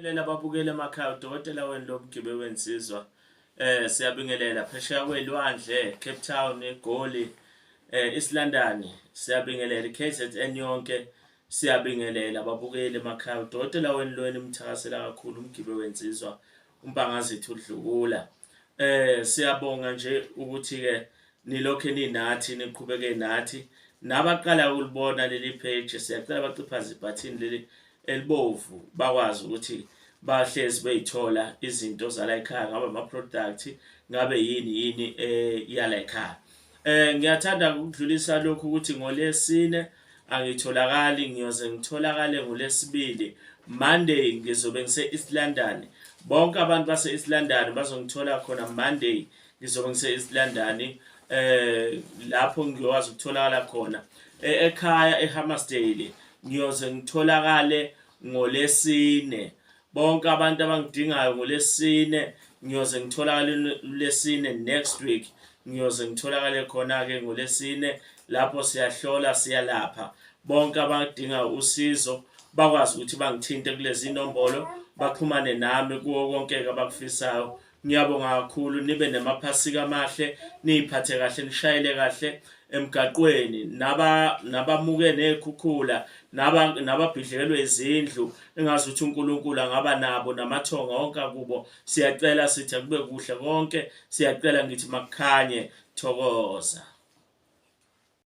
Siyabingelela ababukeli emakhaya, udokotela wenu lo mgibe wensizwa. Siyabingelela phesheya kwelwandle, Cape Town, eGoli, East London, siyabingelela iKZN yonke. Siyabingelela ababukeli emakhaya, udokotela wenu lo enimthakasela kakhulu, umgibe wensizwa, uMpangazitha uDlukula. Siyabonga nje ukuthi ke nilokhe ninathi, niqhubeke nathi. Nabaqala ukulibona leli page, siyacela baciphaze ibhathini leli elibovu, bakwazi ukuthi bahlezi beyithola izinto zala ekhaya, ngabe ama-product, ngabe yini yini yala ekhaya. Ngiyathanda ukudlulisa lokhu ukuthi ngoLesine angitholakali, ngiyoze ngitholakale ngoLesibili. Monday ngizobe ngise East London. Bonke abantu base East London bazongithola khona Monday, ngizobe ngise East London, lapho ngiyokwazi ukutholakala khona. Ekhaya eHammersdale ngiyoze ngitholakale ngoLesine. Bonke abantu abangidingayo ngoLesine, ngiyoze ngitholakale Lesine next week. Ngiyoze ngitholakale khona ke ngoLesine, lapho siyahlola, siyalapha. Bonke abadinga usizo bakwazi ukuthi bangithinte kulezi nombolo, baxhumane nami kuwo konke abakufisayo. Ngiyabonga kakhulu, nibe nemaphasika amahle, niyiphathe kahle, nishayele kahle emgaqweni, naba nabamuke nezikhukhula, naba nababhidlekelwe izindlu, engazi ukuthi uNkulunkulu angaba nabo namathonga wonke akubo. Siyacela sithi akube kuhle konke, siyacela ngithi makukhanye. Thokoza.